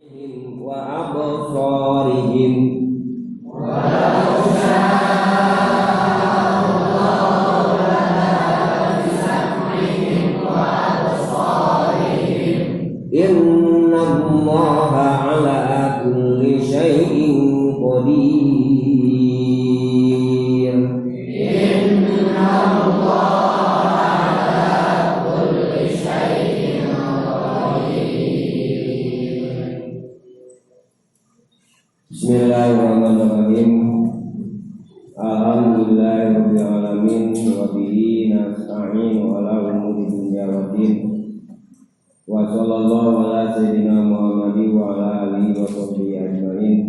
Wa absarihim inna Allaha ala kulli syai'in qadir. Inna Allaha ala kulli syai'in qadir. Bismillahirrahmanirrahim. Alhamdulillahirabbil alamin wa bihi nasta'inu ala umuri dunya waddin. Wa sallallahu ala sayyidina Muhammadin wa ala alihi wa sahbihi ajmain.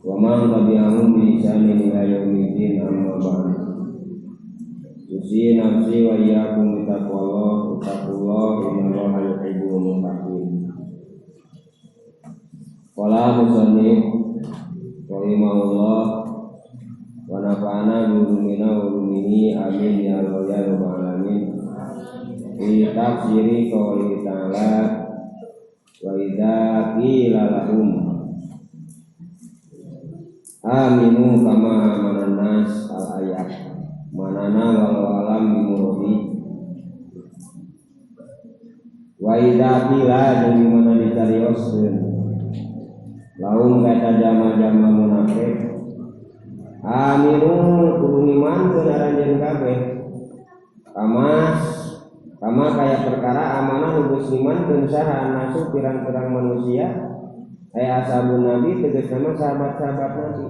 Wa man tabi'ahum bi ihsanin ila yaumiddin, amma ba'd. Usi nafsi wa iyyakum bitaqwallah, ittaqullah innallaha yuhibbul muttaqin. Qala musannif rahimahullah wa nafa'ana bi ulumina wa ulumihi, amin ya Allah ya rabbal alamin. Fi tafsiri qouli ta'ala wa idza qila lahum aminu kama amanan nas al ayat manana walau alam bimurodi. Wa idza qila jeung di mana ditarioskeun lahum kata jama-jama munafik aminu kudu ngimankeun aranjeun kabeh kama kaya perkara amanah nu geus ngimankeun saha nasu pirang-pirang manusia aya ashabun nabi tegasna mah sahabat-sahabat nabi.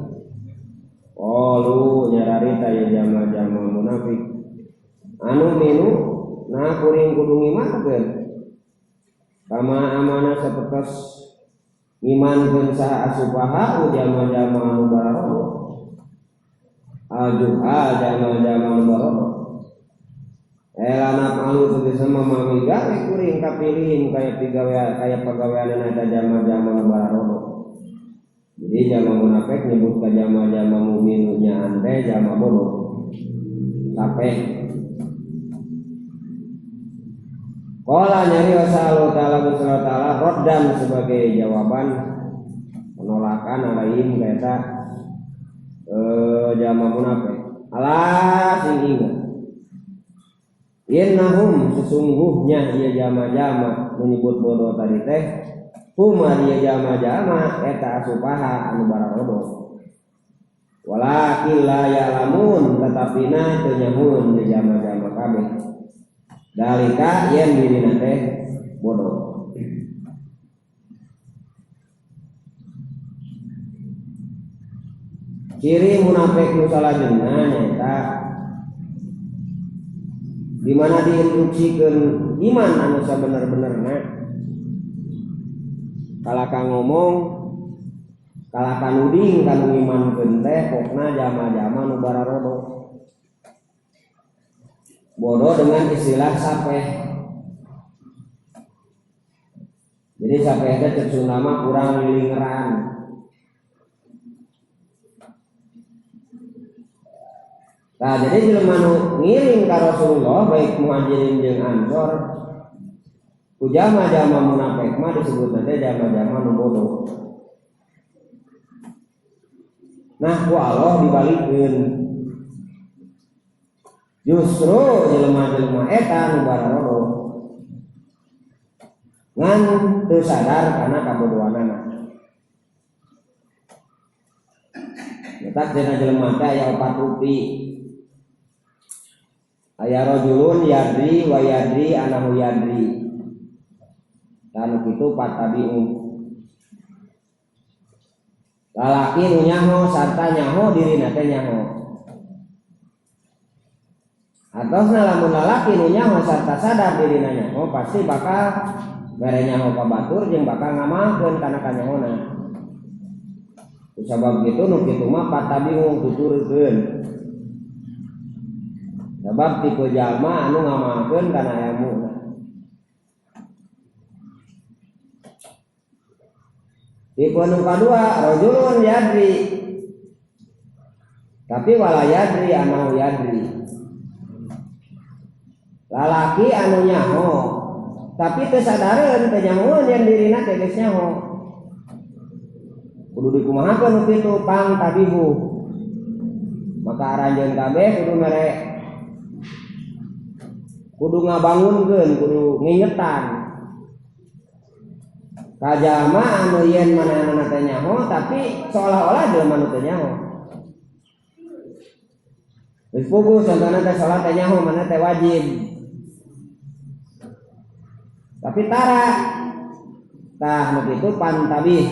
Qalu nyararita ye jama-jama munafik anu minu nah kuring kudu ngimankeun kama amanah sapertos ngimankeun saha asupaha jama-jama anu bararodo aljuha jama-jama anu bararodo. Elana palu tegasna mami gawe kuring kapilihim kaya pigawe kaya pagaweanna eta jama-jama nu bararodo. Jadi jama munafik nyebut ka jama-jama mukmin nu nyaan teh jama bodoh. Sapeh. Qala nyari wasallu ta'ala wa ta'ala roddan sebagai jawaban penolakan alaihim ka eta jama munafik. Alah sing ingat. Innahum sesungguhnya ia jama-jama menyebut bodoh tadi teh huma dia jama-jama eta asupaha anu bararodo walakin la ya'lamun tetapi na teu nyahueun dia jama-jama kabeh dalika yen dirina teh bodoh. Ciri munafik nu salajengna nyaeta di mana diinstruksikeun iman anu sabener-benerna kalaka ngomong kalaka nuding kanu ngimankeun teh pokna jama-jama nu bararodo bodoh dengan istilah sapeh. Jadi sapeh teh cek Sunda mah kurang lilingeran. Nah, jadi jelema nu ngiring ka Rasulullah baik muhajirin jeung ansor ku jama-jama munafik mah disebutna teh jama-jama nu bodoh. Nah, ku Allah dibalikeun. Justru jelema-jelema eta nu bararodo ngan teu sadar kana kabodohanana. Nyetak dina jelema teh aya opat rupi. Aya rajulun yadri wa yadri anahu yadri. Tanu kitu patabiu. Lalaki nu nyaho sarta nyaho dirina teh nyaho. Atosna lamun lalaki nu nyaho sarta sadar dirina nyaho pasti bakal mere nyaho ka batur jeung bakal ngamalkeun kana kanyahona. Kusabab kitu nu kitu mah patabiu tuturkeun. Sebab tipe jalma anu ngamalkeun kana ilmu. Tipe nu kadua rajulun yadri. Tapi wala yadri anahu yadri. Lalaki anu nyaho Tapi teu sadareun teu nyahoeun yang dirina teh geus nyaho. Kudu dikumahakeun nu kitu pang tabihu. Maka aranjeun kabeh kudu mere kudu ngabangunkeun, kudu ngingetan. Ka jalma anu yen manehna teh nyaho tapi seolah-olah jelema nu teu nyaho. Geus puguh contohna teh salat teh nyaho mana teh wajib. Tapi tara tah nu kitu pantabih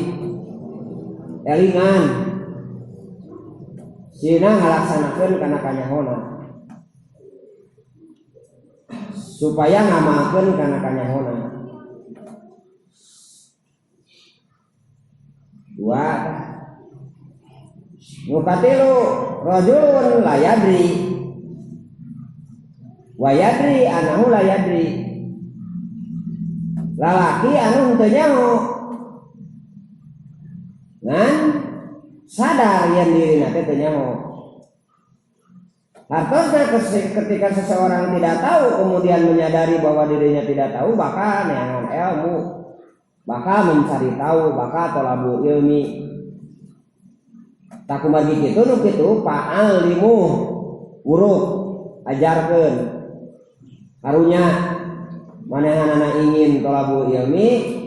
elingan sina ngalaksanakeun kana kanyahona supaya ngamalkeun kana kanyahona. Dua nu katilu rajulun la yadri wa yadri anahu la yadri. Lalaki anu henteu nyaho ngan sadar yen dirina teh teu nyaho. Artosna ketika seseorang tidak tahu kemudian menyadari bahwa dirinya tidak tahu, bakal neangan ilmu, bakal mencari tahu, bakal tolabul ilmi. Tak kumargi kitu nu kitu fa'alimu uruk ajarkeun. Karunya manehanana ingin tolabul ilmi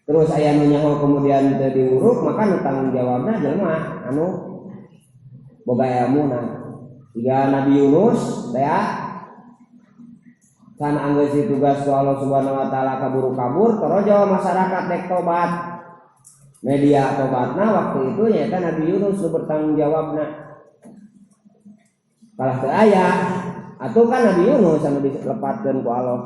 terus aya nu nyaho kemudian teu diuruk, maka nu tanggung jawabna jelema anu boga ilmuna. Jika Nabi Yunus teh can anggeus ditugas ku Allah Subhanahu wa taala kabur-kabur torojo masyarakat dek tobat. Media tobatna waktu itu nyaeta Nabi Yunus nu bertanggung jawabna. Kalah teu aya atuh kan Nabi Yunus anu dilepatkeun ku Allah.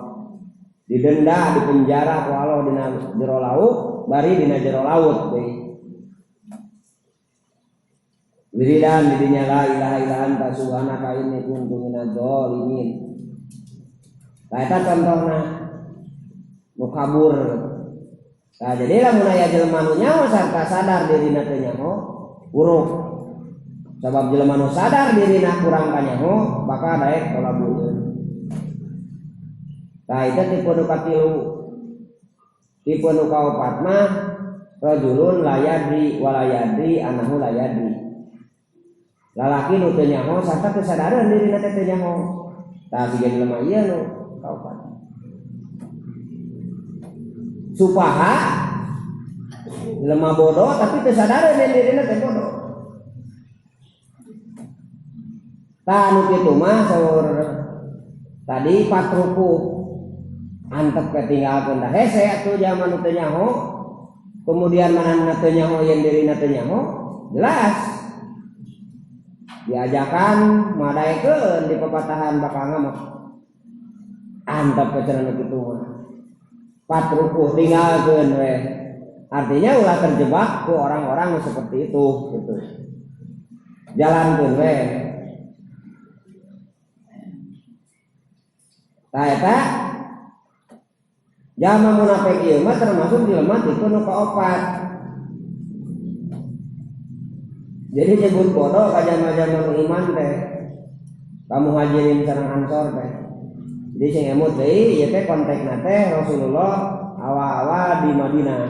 Didenda, dipenjara ku Allah dina jero laut, bari dina jero laut deui. Wiridan di dinya la ilaha illa anta subhanaka inni kuntu minadz zalimin. Tah eta contohna nu kabur. Tah jadi lamun aya jelema nu nyaho sarta sadar dirina teu nyaho, buruk. Sabab jelema nu sadar dirina kurang kanyaho, bakal daek tolabul. Tah itu tipe nu katilu. Tipe nu kaopat mah rajulun la yadri wa la yadri anahu la yadri. Lalaki nu teu nyaho sarta teu sadareun dirina teh teu nyaho. Tah siga jelema ieu nu kaopat. Supaha jelema bodoh tapi teu sadareun dirina teh bodoh. Tah nu kitu mah saur tadi patruku antep ketinggalkeun da hese atuh zaman nu teu nyaho. Kemudian manehna teu nyaho yen dirina teu nyaho, jelas diajakan madaekeun di pepatahan bakal ngamuk. Antep ke cenah nu kitu mah. Patruku tinggalkeun we. Artinya ulah terjebak ku orang-orang seperti itu gitu. Jalankeun we. Tah eta jalma munafik ieu mah termasuk jelema tipe nu kaopat. Jadi nyebut bodoh ka jalma-jalma nu iman teh. Ka muhajirin sareng ansor teh. Jadi sing emut deui ieu teh konteksna teh Rasulullah awal-awal di Madinah.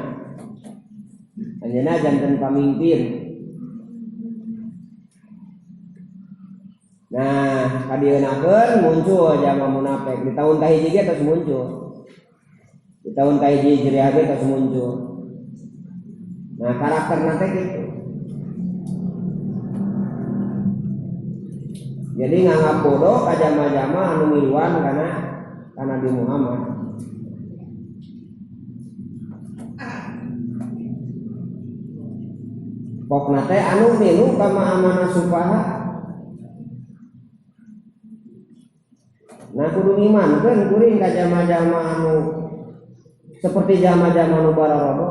Anjeunna janten pamimpin. Nah, kadieunakeun muncul jalma munafik di tahun kahiji ge tos muncul. Di tahun kahiji Hijriah ge tos muncul. Nah, karakterna teh kitu. Jadi nganggap bodoh ka jama-jama anu miluan kana Nabi Muhammad. Pokna teh anu milu ka ma'amana sufaha. Nah kudu ngimankeun kuring ka jama-jama anu seperti jama-jama nu bararodo.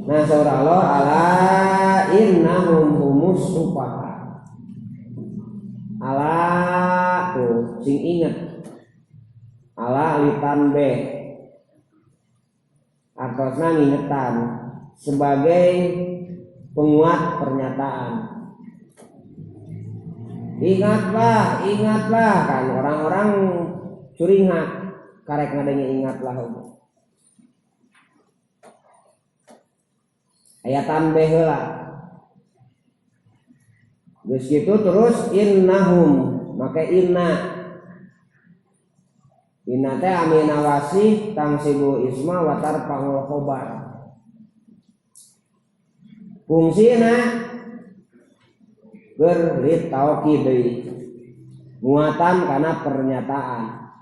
Nah saur Allah ala innahum humus sufaha. Ala tuh sing inget. Ala litan be. Artosna ngingetan sebagai penguat pernyataan. Ingatlah, ingatlah kan orang-orang curingak karek ngadenge ingatlah. Aya tambeh heula. Geus kitu terus innahum make inna. Inna teh amina wasih tangsibu isma wa tarfa'ul khobar. Fungsina berlit taukid deui. Muatan kana pernyataan.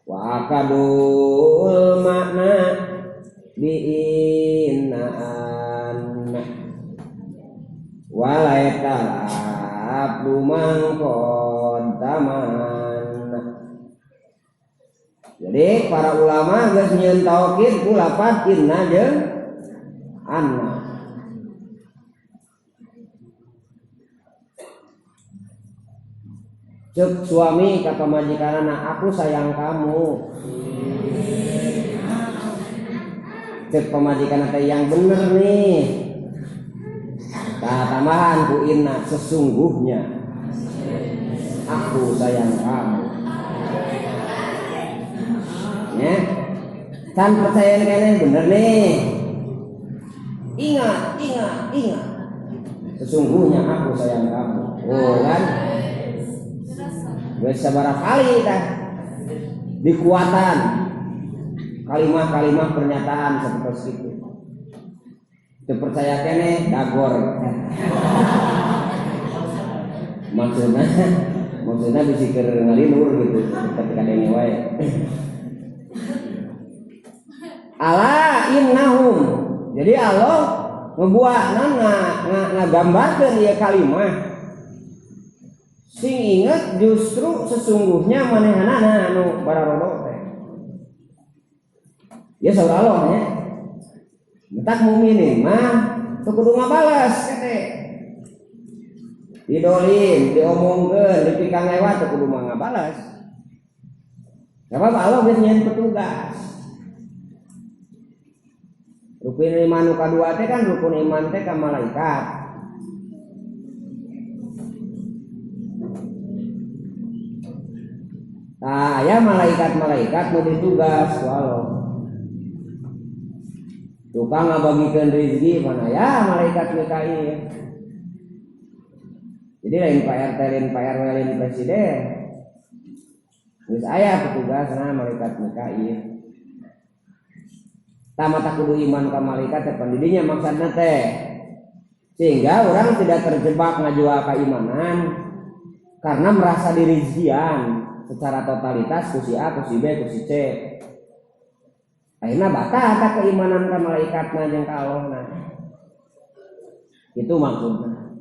Wa akadul makna bi innaan walaita abdu mangkon taman. Jadi para ulama geus nyieun taukid ku lapat inna jeung anna. Cek suami ka pamajikanana, aku sayang kamu. Cek pamajikanana teh yang bener nih. Tah tambahan ku inna, sesungguhnya aku sayang kamu. Ya. Can percaya kene bener nih. Ingat, ingat, ingat. Sesungguhnya aku sayang kamu. Oh kan? Geus sabaraha kali tah dikuatan kalimah-kalimah pernyataan seperti itu. Teu percaya kene dagor. Maksudna maksudna bisi keur ngalinur gitu ketika denge wae. Ala innahum. Jadi Allah ngebuatna ngagambarkeun ieu kalimah. Sing inget justru sesungguhnya manehanana anu bararodo teh. Ya saur Allah nya. Mentak mukminin mah teu kudu ngabalas kete. Didolim, diomongkeun, dipikang lewat teu kudu ngabalas. Sabab Allah geus nyieun petugas. Rukun iman nu kadua teh kan rukun iman teh ka malaikat. Nah, ya malaikat-malaikat nu ditugas ku Allah. Tukang ngabagikeun rezeki mana ya malaikat Mikail. Jadi lain Pak RT, lain Pak RW, lain presiden. Geus aya petugasna malaikat Mikail. Tah mata kudu iman ka malaikat teh pandidinya maksudna teh. Sehingga orang tidak terjebak ngajual keimanan karena merasa dirizian secara totalitas ku si A, ku si B, ku si C. Akhirnya batal tak keimanan ka malaikatna jeung ka Allahna. Itu maksudna.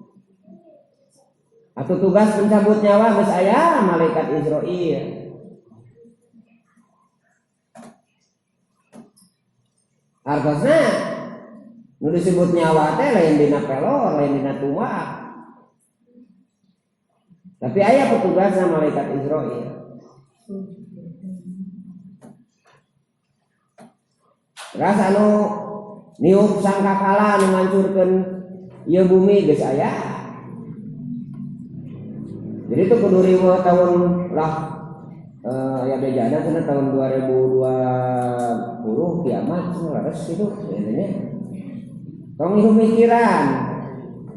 Atau tugas pencabut nyawa geus aya malaikat Israil. Artosna nu disebut nyawa teh lain dina pelor, lain dina tuak. Tapi aya petugasna malaikat Israil. Terus anu niup sangkakala anu ngancurkeun ieu bumi geus aya. Jadi itu kudu riweuh tahun lah ya bejana cenah tahun 2020 kiamat cenah leres kitu nya. Tong ieu mikiran.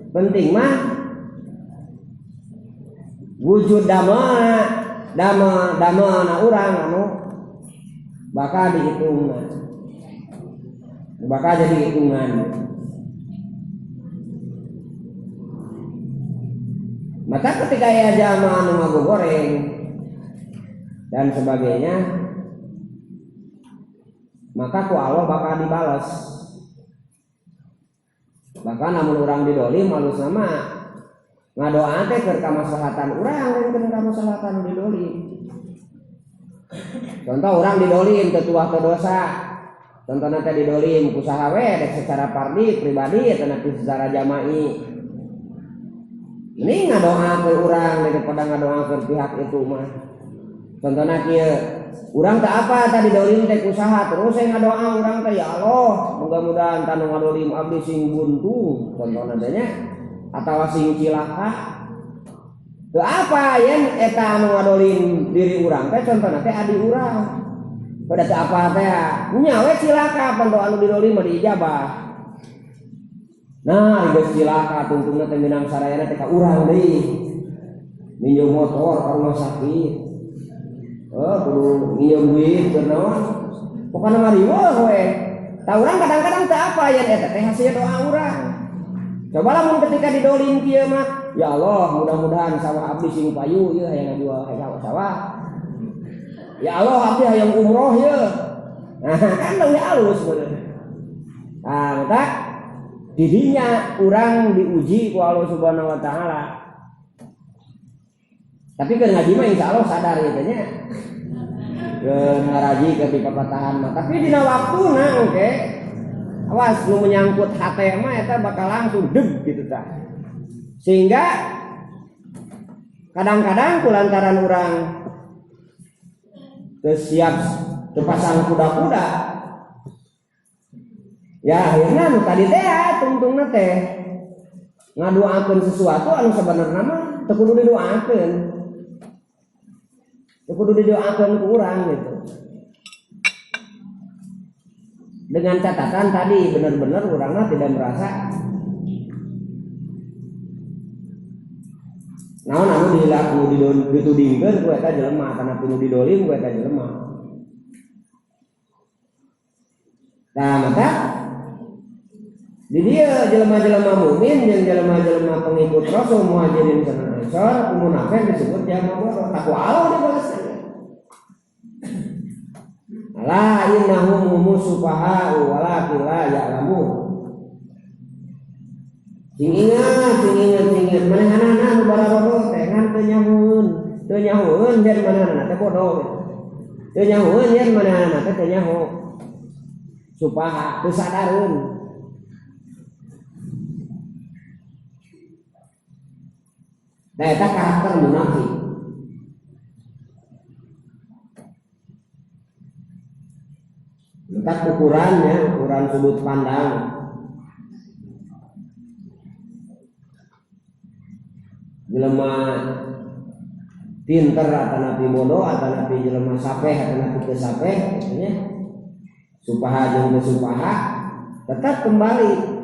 Penting mah wujud dama dama dama na urang anu bakal dihitungna. Bakal jadi hitungan. Maka ketika ya jamaah anu ngagoreng dan sebagainya, maka ku Allah bakal dibalas. Bahkan namun urang didolim halus sama ngadoa teh keur kamaslahatan urang lain keur kamaslahatan didolim. Contoh urang didolim teu tuah teu dosa. Contohna teh didolim ku saha we dek secara pardi pribadi atau secara jama'i. Ini ngadoa ke urang daripada ngadoa ke pihak itu mah. Contohna kieu, urang teh apa tadi dolim teh usaha terus saya ngadoa urang teh ya Allah, mudah-mudahan tanu ngadolim abdi sing buntung contohna teh nya atawa sing cilaka. Teu apa yen eta anu ngadolim diri urang teh contohna teh adi urang. Pada teu apa teh nya we cilaka pan doa anu didolim mah diijabah. Nah, geus cilaka tungtungna teh minang sarayana teh ka urang deui. Minjem motor ka rumah sakit. Oh, kudu minjem duit keur naon? Pokona mah riweuh we. Tah urang kadang-kadang teu apa yen eta teh hasil doa urang. Coba lamun ketika didolim kieu mah, ya Allah, mudah-mudahan sawah abdi sing payu ieu hayang ngajual hayang sawah. Ya Allah, abdi hayang umroh ieu. Nah, kan leuwih alus bener. Nah, maka didinya urang diuji ku Allah Subhanahu wa taala. Tapi keur ngaji mah insyaallah sadar ieu teh nya. Keur ngaraji keur dipapatahan mah, tapi dina waktuna oke. Awas nu menyangkut hate mah eta bakal langsung deg gitu tah. Sehingga kadang-kadang kulantaran urang teu siap teu pasang kuda-kuda. Ya akhirnya nu tadi teh tungtungna teh ngadoakeun sesuatu anu sabenerna mah teu kudu didoakeun. Teu kudu didoakeun ku urang gitu. Dengan catatan tadi benar-benar orangnya tidak merasa naon anu dilaku ditudingkeun ku eta jelema kana nu didolim ku eta jelema. Nah, maka di dieu jelema-jelema mukmin jeung jelema-jelema pengikut Rasul Muhajirin sareng Ansor munafik disebut jalma bodoh. Takwa Allah dibalasna. La innahum humus sufaha'u walakin la ya'lamun. Sing ingat, sing ingat, sing ingat manehanana nu barabodo teh ngan teu nyahueun. Teu nyahueun yen manehanana teh bodoh. Teu nyahueun yen manehanana teh teu nyaho. Supaha teu sadareun. Nah, eta karakter munafik. Letak ukurannya, ukuran sudut pandang. Jelema pinter atanapi bodoh, atanapi jelema sapeh, atanapi teu sapeh, maksudnya supaha jeung teu supaha tetap kembali.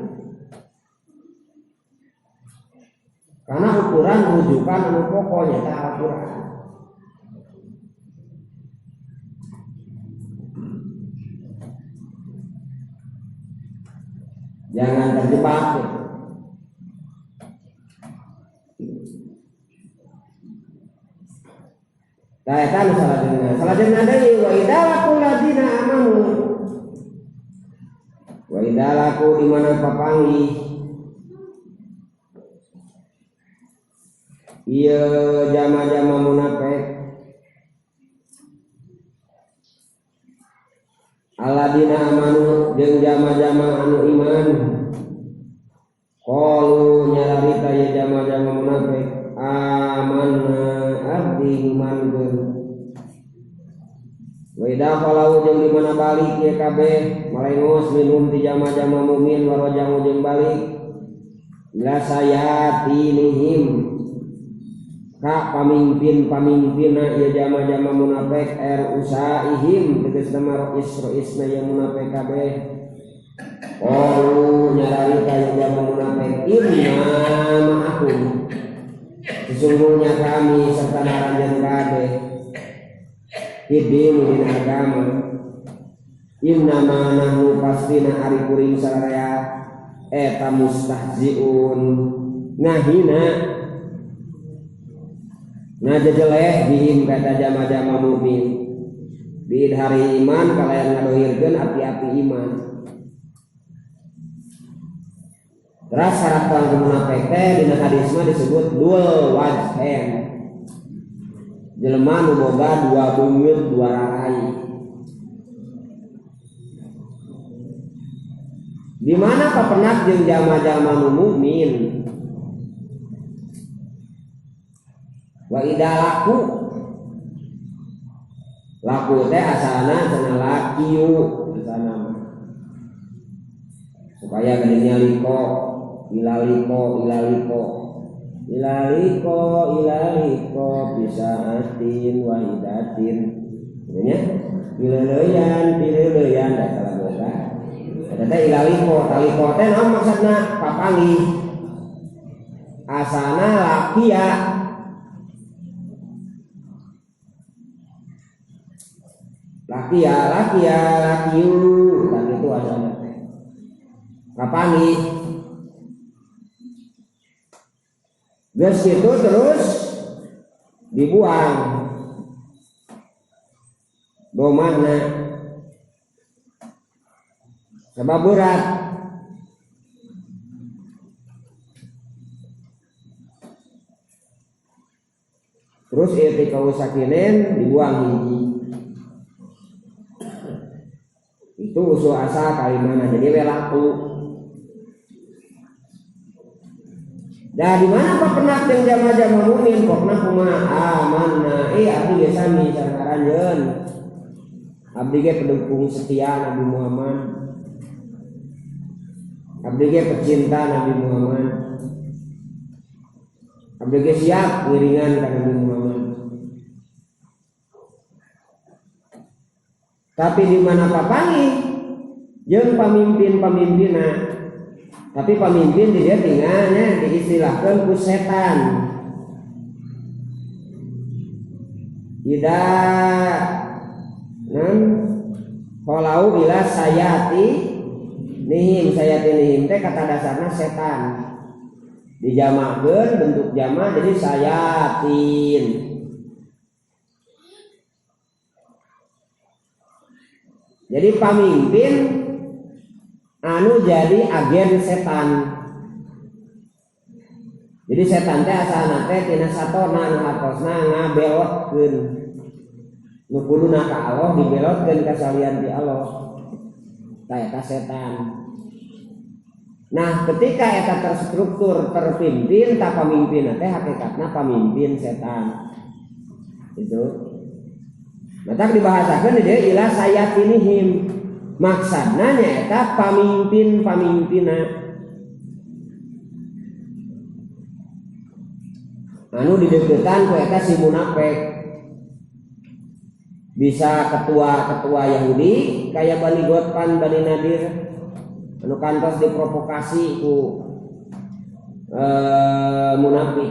Karena ukuran rujukan anu pokoknya ta Al-Qur'an. Jangan terjebak gitu. Nah, eta nu salajengna. Salajengna deui wa idza laqul ladina amanu. Wa idza laqu di mana papanggih ieu jama-jama munafik aladina amanu jeung jama-jama anu iman qalu nyarita ye jama-jama munafik amanna abdi imankeun wa idza khalau jeung di mana balik ye kabeh malengos minum ti jama-jama mukmin warajang jeung balik ila sayatinihim ka pamimpin-pamimpinna ieu jama-jama munafik er usaihim tegasna mah rois-roisna ieu munafik kabeh qalu nyararita ieu jama munafik inna ma'akum sesungguhnya kami serta aranjeun kabeh fid-dini dina agama inna ma nahnu pastina ari kuring sararea eta mustahziun ngahina ngajejeleh bihim kata jama-jama mukmin bidhari iman kalayan ngadohirkeun api-api iman. Terus karakter munafik teh dina hadis mah disebut dua wajhen. Jelema nu boga dua beungeut dua rarai. Di mana papenak jeung jama-jama nu mukmin? Wa idza laku laku teh asalna cenah lakiu asalna supaya geuning liko ilaliko ilaliko Ilaliko ilaliko bisaatin wahidatin. Nya pileuleyan pileuleyan da salah boga. Eta teh ilaliko taliko teh naon maksudna papanggih. Asana lakia. Lakia lakia lakiu tah kitu asana teh. Papanggih. Geus kitu terus dibuang. Domahna sebab berat. Terus i'tikau sakinen dibuang hiji. Itu usul asal kalimana jadi we laku. Dah di mana papenak jeung jama-jama mukmin pokna kumaha amanna abdi ge sami sareng aranjeun. Abdi ge pendukung setia Nabi Muhammad. Abdi ge pecinta Nabi Muhammad. Abdi ge siap ngiringan ka Nabi Muhammad. Tapi di mana papanggih jeung pamimpin-pamimpinna. Tapi pamimpin di dia tinggalnya diistilahkan ku setan. Tidak nan kalau bila sayati nihim sayati nihim teh kata dasarnya setan. Dijamakeun bentuk jama jadi sayatin. Jadi pamimpin anu jadi agen setan. Jadi setan teh asalna teh tina satona anu hartosna ngabelotkeun. Nu kuduna ka Allah dibelotkeun ka salian ti Allah. Tah eta setan. Nah, ketika eta terstruktur, terpimpin, ta pamimpinna teh hakikatna pamimpin setan. Itu. Matak dibahasakeun di dieu ila sayatinihim. Maksudna nyaeta pamimpin-pamimpinna. Anu dideukeutan ku eta si munafik. Bisa ketua-ketua Yahudi kaya Bani Ghatfan, Bani Nadir anu kantos diprovokasi ku munafik.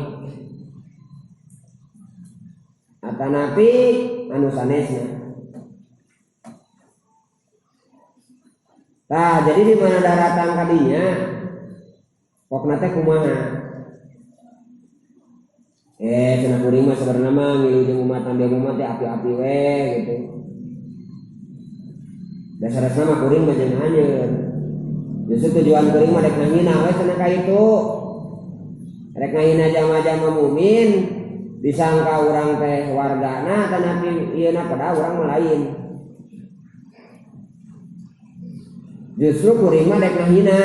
Atanapi anu sanesna. Tah, jadi di mana daratan kadinya pokna teh kumaha? Cenah kuring mah sebenarnya mah ngilu jeung umat Nabi Muhammad teh api-api we gitu. Dasar-dasarna mah kuring mah jeung anjeun. Justru tujuan kuring mah rek ngahina we cenah ka itu. Rek ngahina jama-jama mukmin disangka urang teh wargana tanapi ieu na padahal urang mah lain. Justru kuring mah rek ngahina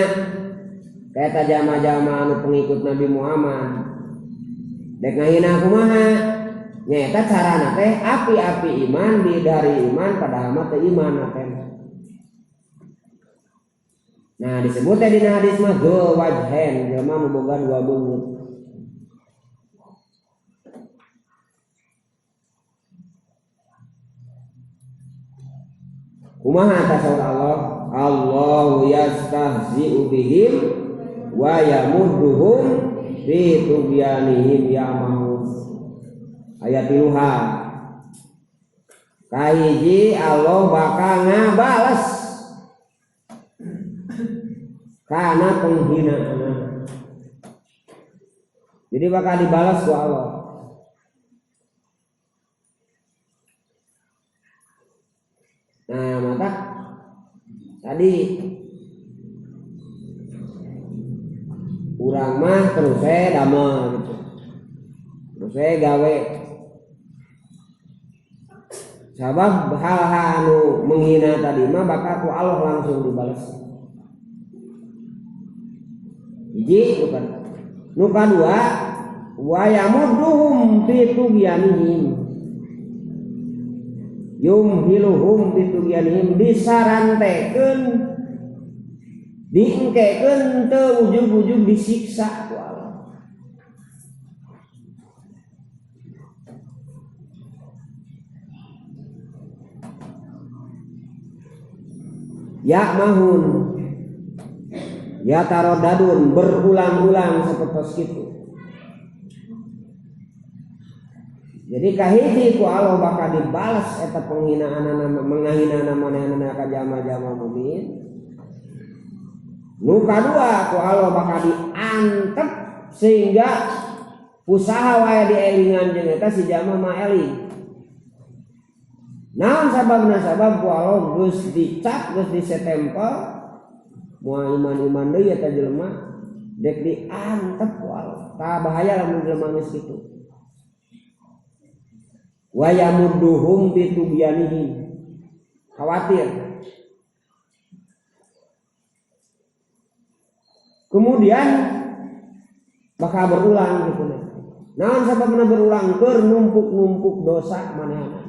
kaeta jama-jama anu pengikut Nabi Muhammad. Dek ngahina kumaha? Nyaeta carana teh api-api iman di dari iman padahal mah teu iman teh. Nah, disebut teh dina hadis mah dzul wajhain, jelema nu boga dua beungeut. Kumaha tasawur Allah? Allahu yastahzi'u bihim wa yamudduhum fi tughyanihim ya'mahun. Ayat 3. Kahiji Allah bakal ngabales karena penghinaan. Jadi bakal dibalas ku Allah. Nah, maka tadi urang mah terus saya damel gitu. Terus saya gawe. Sabab hal-hal anu menghina tadi mah bakal ku Allah langsung dibalas. Hiji bukan. Nu kadua wa yamudduhum fi tughyanihim. Yumhiluhum fi tughyanihim disarantekeun diengkekeun teu ujug-ujug disiksa ku Allah. Ya mahun ya tarodadun berulang-ulang seperti itu. Jadi kahiji ku Allah bakal dibalas eta penghinaan menghina manehna ka jama-jama mukmin. Nu kadua ku Allah bakal diantep sehingga usaha wae dielingan jeung eta si jama mah eling. Naon sababna? Sabab ku Allah geus dicap, geus disetempel moal iman-iman deui eta jelema dek diantep ku Allah. Tah bahaya lamun jelema geus kitu. Wa yamudduhum bi tubyanihim. Khawatir. Kemudian bakal berulang gitu. Naon sababna berulang? Keur numpuk-numpuk dosa manehna.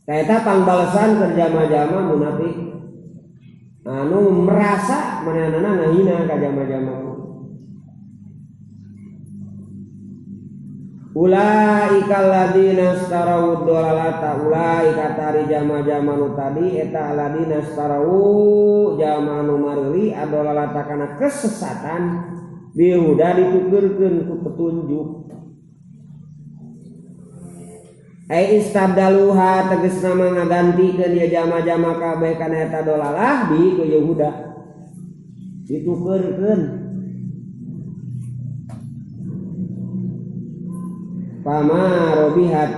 Eta pangbalesan keur jama-jama munafik anu merasa manehna ngahina ka jama-jama. Ulaika alladziina istarau dhalalata ulaika tari jama-jama nu tadi eta alladziina istarau jama nu mareli adzalalata kana kesesatan bihuda ditukeurkeun ku petunjuk. Ai istabdaluha tegasna mah ngagantikeun ieu jama-jama kabeh kana eta dolalah bi ku Yehuda ditukeurkeun. Fama robihat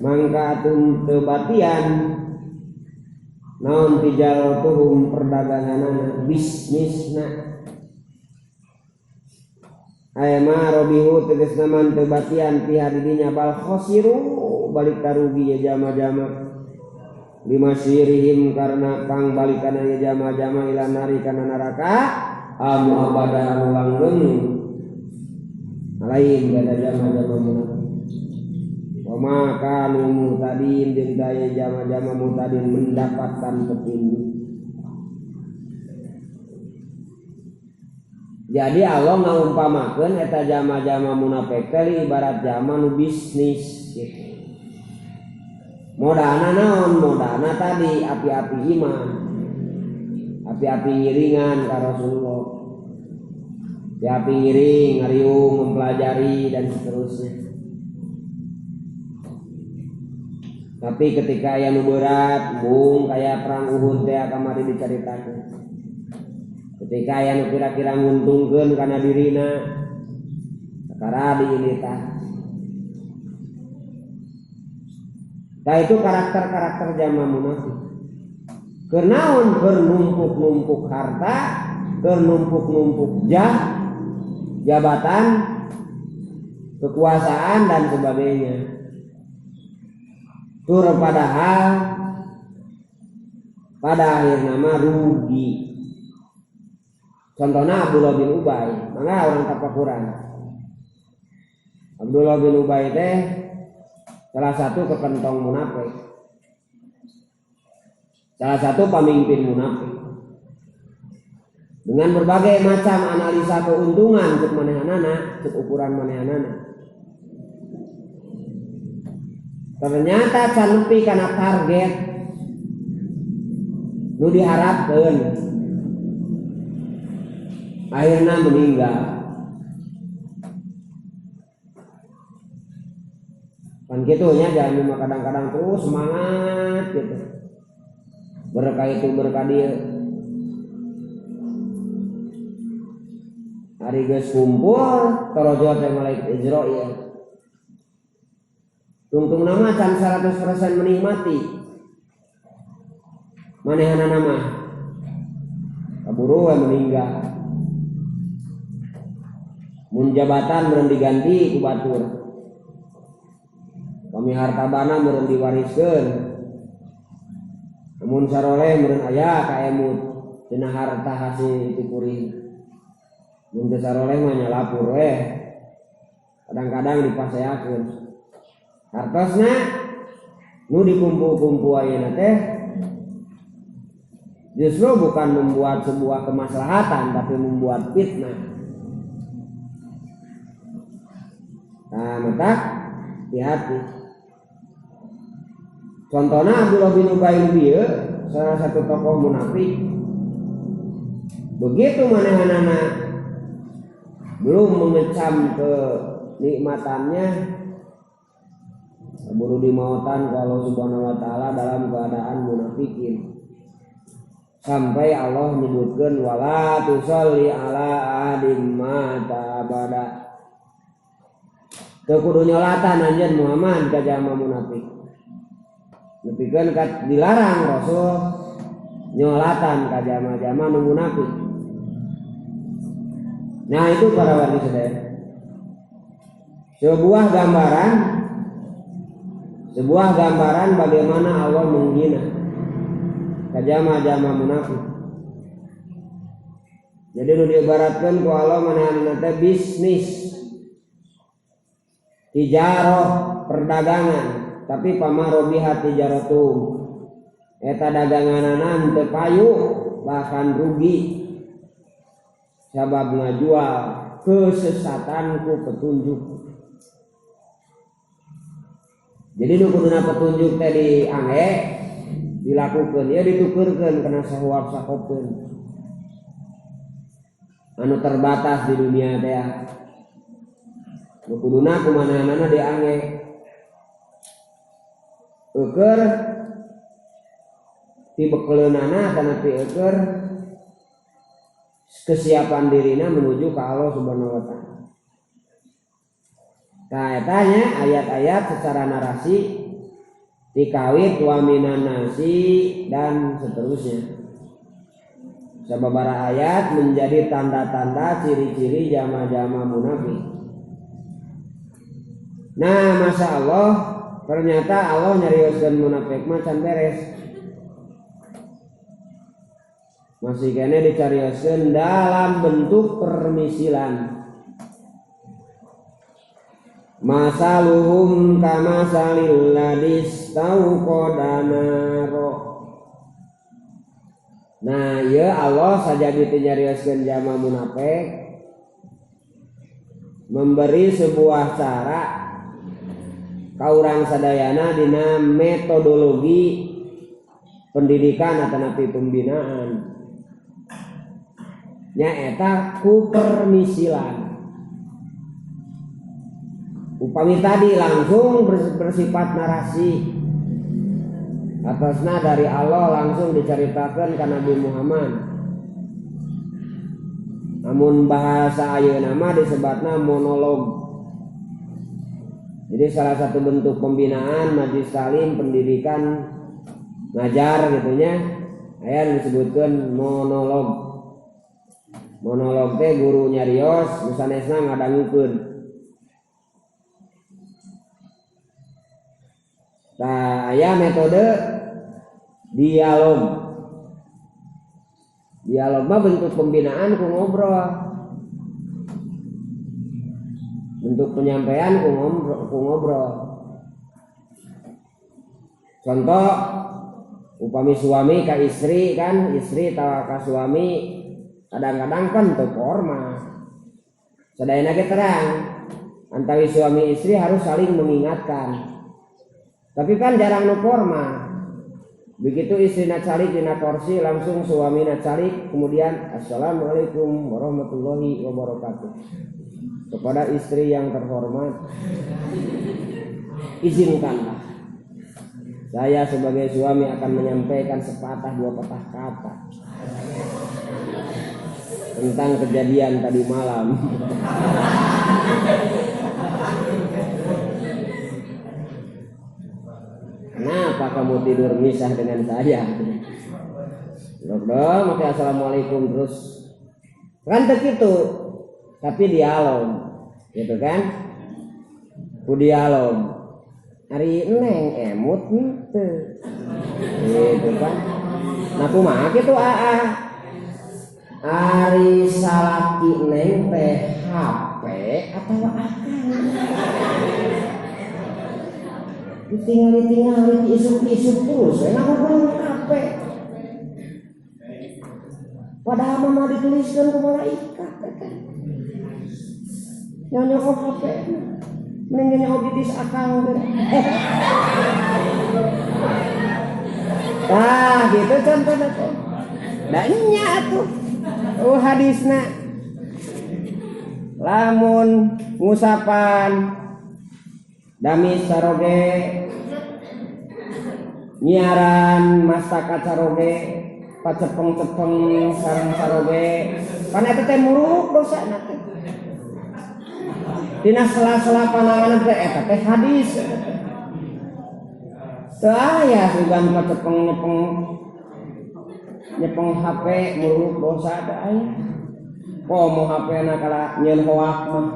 mangka atun teu batian naon tijaratuhum perdaganganana bisnisna. Aya ma robihu tegasna man teu batian fi hadidinya bal khosiru balik tarugi ya jama-jama limasirihim karena pangbalikan ya jama-jama ila nari kana neraka amu abada anu langgeng lain gada jama-jama munafik. Wa ma kanu muhtadin jeung daya jama-jama muhtadin mendapatkan petunjuk. Jadi Allah ngaumpamakeun eta jama-jama munafik teh ibarat jama nu bisnis gitu. Modalna naon? Modalna tadi api-api iman, api-api ngiringan ka Rasulullah, api-api ngiring, ngariung, mempelajari dan seterusnya. Tapi ketika aya nu berat, bung kaya perang Uhud teh kamari dicaritakeun. Ketika aya nu kira-kira nguntungkeun kana dirina, sakara diinitah. Nah itu karakter-karakter jama munafik. Kenaon keur numpuk-numpuk harta, keur numpuk-numpuk jah, jabatan, kekuasaan dan sebagainya. Tur padahal pada akhirnya mah rugi. Contohnya Abdullah bin Ubay, mangga orang tapakuran. Abdullah bin Ubay teh salah satu kekentong munafik, salah satu pemimpin munafik. Dengan berbagai macam analisa keuntungan cek manehanana, cek ukuran manehanana. Ternyata can nepi kana target nu diharapkeun. Akhirnya meninggal. Kan kitu nya jangan kadang-kadang terus semangat gitu. Berkah itu berkah dia. Hari geus kumpul torojo teh malaikat Izrail. Tungtung nama can 100% menikmati. Manehana nama kaburu we meninggal. Mun jabatan meureun diganti ku batur. Kami harta bana meureun diwariskeun. Mun saroleh meureun aya ka emut dina harta hasil ti kuring. Mun teu saroleh mah nya lapur we. Kadang-kadang dipaseakeun. Hartosna nu dikumpul-kumpul ayeuna teh justru bukan membuat sebuah kemaslahatan tapi membuat fitnah. Nah, matak hati-hati. Contohnya Abdullah bin Ubay bieu salah satu tokoh munafik. Begitu manehanana belum mengecam kenikmatannya, keburu dimautan kalau Subhanahu wa taala dalam keadaan munafikin. Sampai Allah menyebutkan wala tusalli ala ahadim mata abada. Teu kudu nyolatan anjeun Muhammad ka jalma munafik. Nepikeun ka dilarang Rasul nyolatan ka jalma-jalma nu munafik. Nah itu para wargi sadaya. Sebuah gambaran bagaimana Allah menghina ka jalma-jalma munafik. Jadi nu diibaratkeun ku Allah manehna teh bisnis, tijaroh, perdagangan, tapi pamarobiha tijarotum, eta daganganana teu payu bahkan rugi sabab ngajual kesesatan ku petunjuk. Jadi nu kuduna petunjuk teh diangge dilakukeun, ya ditukeurkeun kana sahuap sakopeun anu terbatas di dunia teh. Nu kuduna kumanehanana diangge eueur ti bekeleunana kana ti eueur kesiapan dirina menuju ka Allah Subhanahu wa taala. Tah eta nya ayat-ayat secara narasi dikawit wa minan nasi dan seterusnya. Sababaraha ayat menjadi tanda-tanda ciri-ciri jama-jama munafik. Nah, masya Allah, ternyata Allah nyarioskeun munafik mah can beres. Masih kene dicarioskeun dalam bentuk permisilan. Masaluhum kamasalil ladis tauqada naro. Nah, ya Allah saja gitu nyarioskeun jama munafik memberi sebuah cara ka urang sadayana dina metodologi pendidikan atau napi pembinaan. Nyaeta ku permisilan. Upami tadi langsung bersifat narasi atasna dari Allah langsung diceritakan ke Nabi Muhammad. Namun bahasa ayeuna mah disebutna monolog. Jadi salah satu bentuk pembinaan majlis talim pendidikan ngajar gitunya aya disebutkan monolog. Monolog teh guru nyarios nu sanesna ngadangukeun. Tah aya metode dialog. Dialog mah bentuk pembinaan ku ngobrol. Bentuk penyampaian ku ngobrol. Contoh upami suami ka istri kan, istri tawa ka suami kadang-kadang kan teu formal. Sadayana ge terang, antawi suami istri harus saling mengingatkan. Tapi kan jarang nu formal. Begitu istrina calik dina kursi langsung suamina calik, kemudian assalamualaikum warahmatullahi wabarakatuh. Kepada istri yang terhormat, izinkanlah saya sebagai suami akan menyampaikan sepatah dua patah kata tentang kejadian tadi malam. Kenapa kamu tidur misah dengan saya? Dok, dong, oke, assalamualaikum terus. Kan begitu, tapi dialog, gitu kan? Ku dialog. Ari neng emut henteu. Gitu kan? Nah kumaha kitu aa? Ari salaki neng teh HP atawa akang? Ditinggali-tingali diisuk-isuk terus, enak ngobrol HP. Padahal mah dituliskan ke malaikat kan. Nyonyok HP. Mending nyaho bitis akang teh. Tah gitu contohna teh. Da nya atuh. Oh hadisna. Lamun ngusapan damis saroge nyiaran masakat saroge pacepeng-cepeng sareng saroge pan eta teh muruk dosana teh. Dina sela-sela pananganan teh eta teh hadis. Teu aya sugan pacepeng nyepeng nyepeng HP muruk dosa teh aya. Komo HP na kala nyeun hoak mah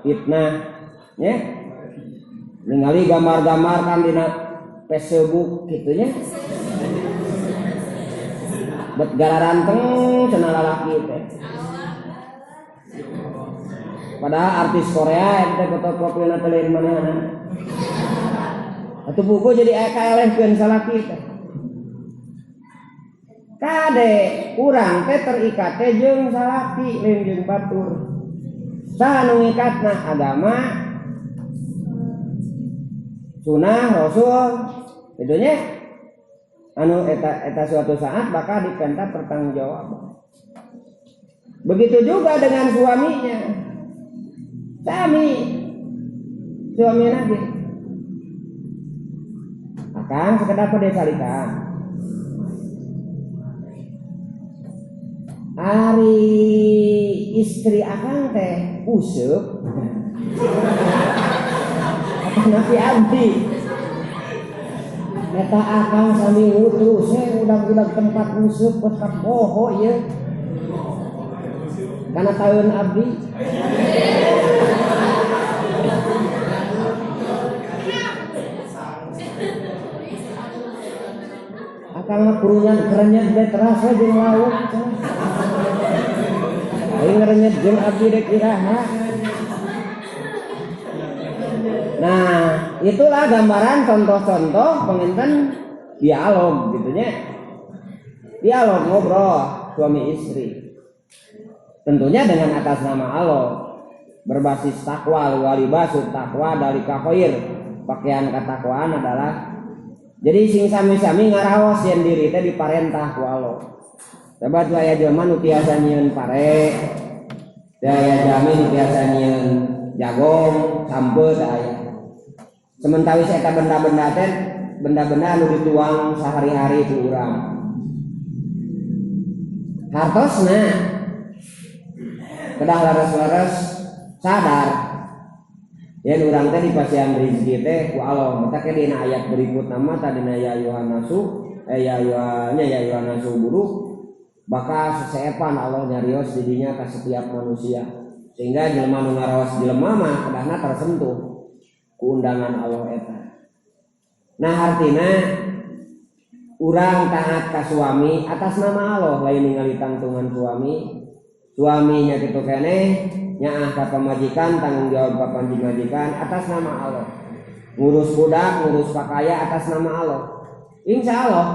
fitnah nya. Ningali gambar-gambar kan dina Facebook kitu nya. Bet gararanteng cenah lalaki teh. Padahal artis Korea teh foto profilna teh lain manehna. Atuh buku jadi aya kaelehkeun salaki teh. Kade urang teh terikat teh jeung salaki lain jeung batur. Saha nu ngikatna agama, sunah rasul kitu nya. Anu eta suatu saat bakal dipenta pertanggungjawaban. Begitu juga dengan suaminya. Sami suami lagi. Akang sekedar pada salita. Ari istri akang teh useup. Apa napi abdi? Eta akang sami terus saya udah-udah tempat useup tetap boho ieu. Karena tahun abdi. Akang mah kurungan kerenyet be terasa jeung lauk. Aing ngerenyet jeung abdi dek iraha. Nah, itulah gambaran contoh-contoh penginten dialog gitu nya. Dialog ngobrol suami istri. Tentunya dengan atas nama Allah, berbasis takwa, walibasu takwa dalika khair. Pakaian ketakwaan adalah jadi sing sami-sami ngaraos yen diri teh diparentah ku Allah. Coba tuh aya jelema nu tiasa nyieun pare, aya jalmi nu tiasa nyieun jagong, sampeu teh aya. Sementawis eta benda-benda teh benda-benda anu dituang sehari-hari ku urang. Hartosna kedah leres-leres sadar yen urang teh dipasihan rezeki teh ku Allah. Mata ke dina ayat berikut nama tadina ya ayuhan nasu, ya ayuhannya ya ayuhan nasu buruk bakal sesepan Allah nyarios didinya ka setiap manusia sehingga jelema nu ngaraos jelema mah kedahna tersentuh ku undangan Allah eta. Nah artina urang taat ka suami atas nama Allah lain ningali tangtungan suami. Suaminya kitu keneh nyaah ka pamajikan tanggung jawab ka pamajikan atas nama Allah. Ngurus budak, ngurus pakaya atas nama Allah. Insya Allah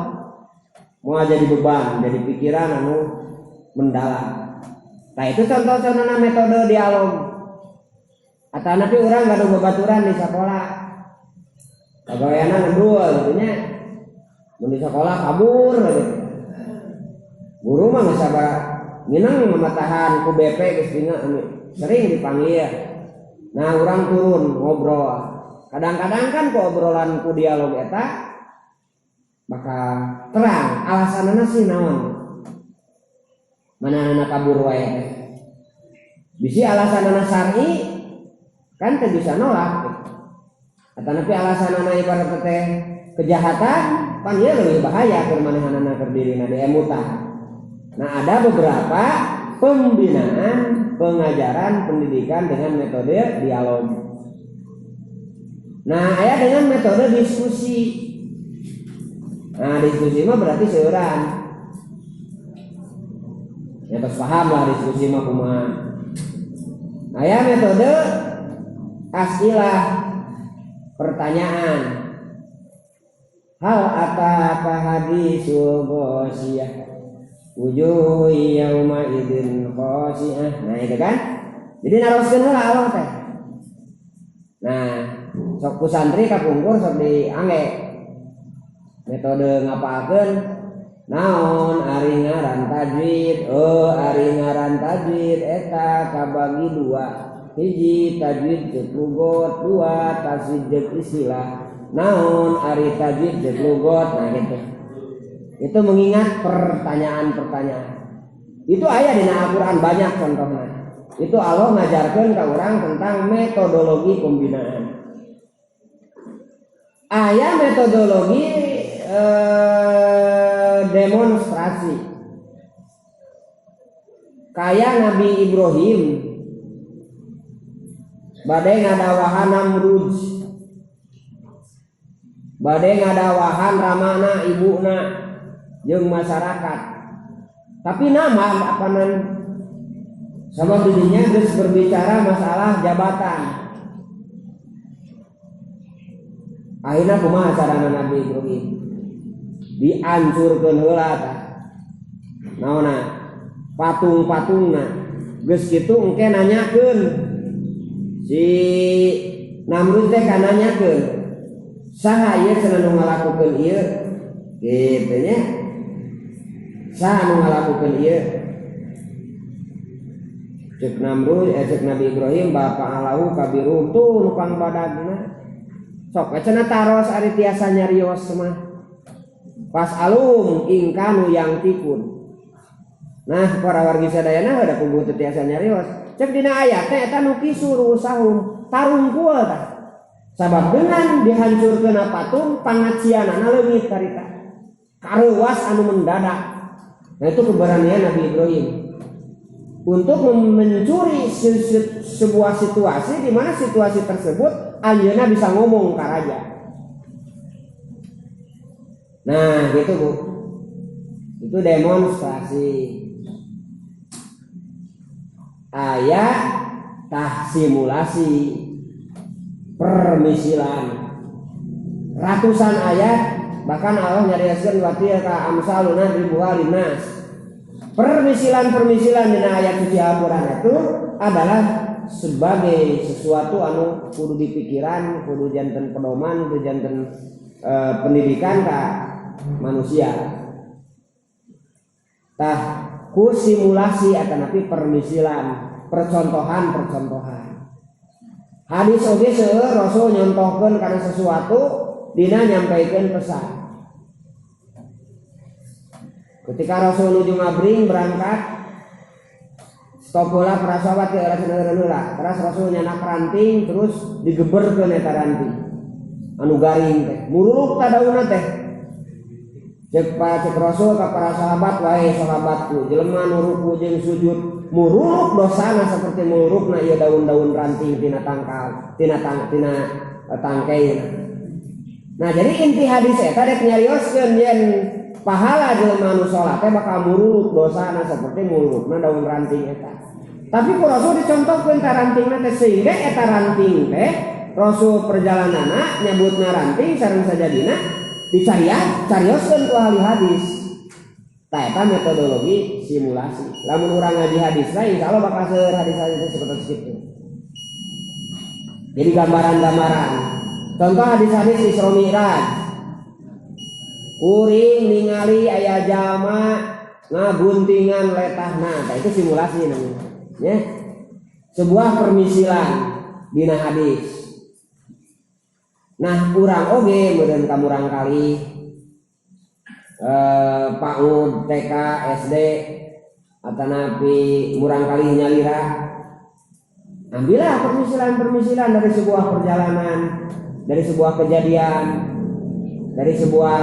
mau jadi beban, jadi pikiran anu mendalam. Nah itu contoh-contohna metode dialog. Atau nanti orang gaduh babaturan di sekolah, pagaweana ngedul gitu nya. Mun di sekolah kabur gitu. Guru mah geus sabaraha nginang mamatahan ku BP geus dina sering dipanggil. Nah orang turun ngobrol. Kadang-kadang kan ku obrolan ku dialog eta bakal terang alasanana sih naon. Mana anak kabur wae teh. Bisi alasanana syar'i kan teu bisa nolak. Atanapi alasanana ibarat teh kejahatan pan ieu leuwih bahaya keur manehanana keur dirina diemutan. Nah ada beberapa pembinaan, pengajaran, pendidikan dengan metode dialog. Nah aya dengan metode diskusi. Nah diskusi mah berarti seueuran. Ya terus paham lah diskusi mah kumaha. Aya metode asilah pertanyaan. Hal ataka hadisul ghasyiyah wujuhu yauma idzin khashi'ah. Nah itu kan. Jadi naroskeun heula Allah teh. Nah, sok ku santri kapungkur sok diangge metode ngapalkeun naon ari ngaran tajwid. Oh, ari ngaran tajwid eta kabagi dua, hiji tajwid jeung lugot, dua tajwid jeung istilah. Naon ari tajwid jeung lugot, nah gitu. Itu mengingat pertanyaan-pertanyaan. Itu aya dina Al-Qur'an banyak contohnya. Itu Allah ngajarkeun ka urang tentang metodologi pembinaan. Aya metodologi demonstrasi. Kayak Nabi Ibrahim bade ngadawahan Namrud, bade ngadawahan ramana ibuna jeung masyarakat. Tapi nama apanan sama dirinya geus berbicara masalah jabatan. Akhirnya kumaha carana Nabi Ibrahim? Dihancurkeun heula tah. Naonna? Patung-patungna. Geus kitu engke nanyakeun. Si Namrud teh kananyakeun. Saha ieu cenah nu ngalakukeun ieu? Kitu nya. Saha nu ngalakukeun ieu? Cek Namrud, cek Nabi Ibrahim, bapa alahu kabiru tuh nu pangbadagna. Sok cenah taros ari tiasa nyarios mah. Pas alum ingkanu yang tikun. Nah, para wargi sadayana ada kubu teu tiasa nyarios. Cek dina ayat teh eta nu kisur usahum tarungkul tah. Sabab dengan dihancurkeun patung pangacianana leungit carita. Kareuwas anu mendadak. Nah, itu keberanian Nabi Ibrahim untuk mencuri sebuah situasi di mana situasi tersebut anjeunna bisa ngomong ka raja. Nah, gitu Bu. Itu demonstrasi. Ayat tah simulasi permisilan. Ratusan ayat bahkan Allah nyarioskeun wa tilka amsaluna ribuha linnas. Permisilan-permisilan dina ayat suci Al-Qur'an itu adalah sebagai sesuatu anu kudu dipikiran, kudu janten pedoman, kudu janten pendidikan ka manusia. Tah ku simulasi atanapi permisilan, percontohan-percontohan. Hadis oge seueur Rasul nyontohkeun kana sesuatu dina nyampaikeun pesan. Ketika Rasul nuju ngabring berangkat, stop heula para sahabat ke arah cenah heula. Terus Rasul nyanak ranting terus digeberkeun eta ranting. Anu garing teh, muruluk ta daunna teh. Cek para cek Rasul ka para sahabat, wae sahabatku, jelema nu ruku jeung sujud muruluk dosana seperti murulukna ieu daun-daun ranting tina tangkal, tina tang tina tangkaina. Nah, jadi inti hadis eta rek nyarioskeun yen pahala jelema nu salat teh bakal muruluk dosana seperti murulukna daun ranting eta. Tapi ku Rasul dicontohkeun ka rantingna teh sehingga eta ranting teh Rasul perjalananna nyebutna ranting sareng sajadina dicarian carioskeun ku ahli hadis. Tah eta metodologi simulasi. Lamun urang ngaji hadis lah insyaallah bakal seueur hadis-hadis teh seperti itu. Jadi gambaran-gambaran. Contoh hadis-hadis Isra Mi'raj. Kuring ningali aya jalma ngaguntingan letahna. Tah itu simulasi namanya. Ya. Sebuah permisilan dina hadis. Nah, urang oge meureun ka murang kali PAUD, TK, SD atanapi murang kali nyalira. Ambillah permisilan-permisilan dari sebuah perjalanan, dari sebuah kejadian, dari sebuah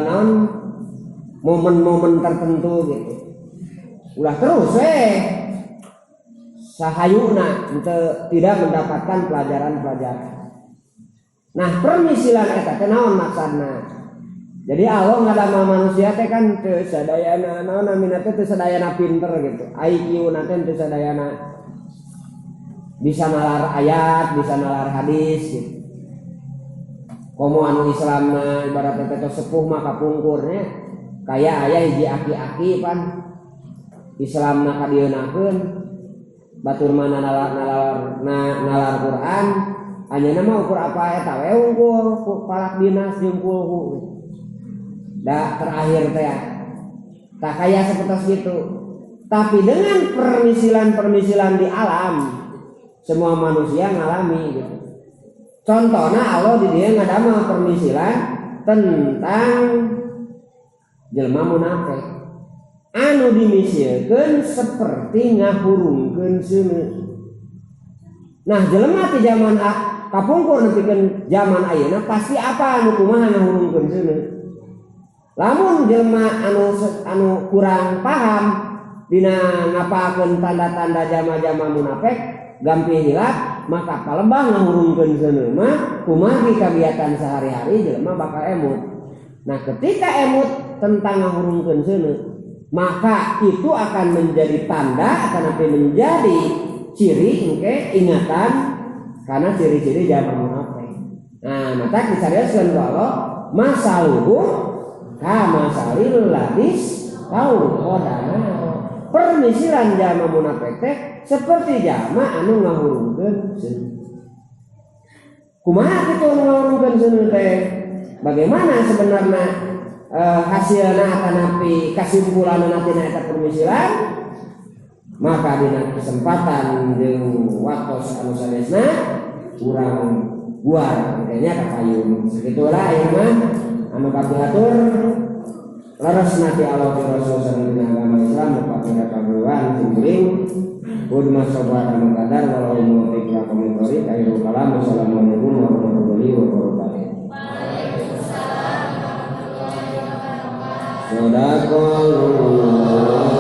naon momen-momen tertentu gitu. Ulah terus sahayuna untuk tidak mendapatkan pelajaran-pelajaran. Nah, permisilan eta teh naon maksudna? Jadi Allah ngadamel manusia teh kan teu sadayana naon namina teh teu sadayana pinter gitu. IQ na teh teu sadayana bisa nalar ayat, bisa nalar hadis gitu. Komo anu Islamna ibaratnya teh sepuh mah kapungkurnya kaya aya hiji aki-aki pan Islamna kadieunakeun. Batur mana nalar nalar nalar Quran anjeunna mah ukur apa eta we unggul palak dinas jeung kulhu. Da terakhir teh tak kaya seperti itu. Tapi dengan permisilan-permisilan di alam semua manusia ngalami gitu. Contohnya Allah di dia ngadamel permisilan tentang jelma munafik anu dimisilkeun seperti ngahurungkeun seuneu. Nah jelema ti zaman kapungkur nepikeun zaman ayeuna pasti apa anu kumaha ngahurungkeun seuneu. Lamun jelema anu kurang paham dina ngapalkeun tanda-tanda jama-jama munafik gampil hilap, maka palebah ngahurungkeun seuneu mah kumaha kagiatan sehari-hari jelema bakal emut. Nah ketika emut tentang ngahurungkeun seuneu, maka itu akan menjadi tanda, akan menjadi ciri engke ingatan karena ciri-ciri zaman munafik. Nah, maka disarioskeun ku Allah masaluhu kamasalil ladis tau qodana. Permisilan jama munafik teh seperti jama anu ngahurungkeun seuneu. Kumaha kitu anu ngahurungkeun seuneu teh? Bagaimana sebenarnya hasilna atanapi kasimpulanna tina eta permisilan? Maka dina kesempatan jeung waktos anu sanesna urang buar kayaknya ka payun. Sagitulah ieu mah anu kapihatur leres nanti Allah ti Rasul sareng dina agama Islam nu kaguruan simkuring kudu masobat anu kadar walau muwaffiq ila aqwamit thoriq. Akhirul kalam, wassalamualaikum warahmatullahi wabarakatuh. Waalaikumsalam warahmatullahi wabarakatuh. Sadaqallahu.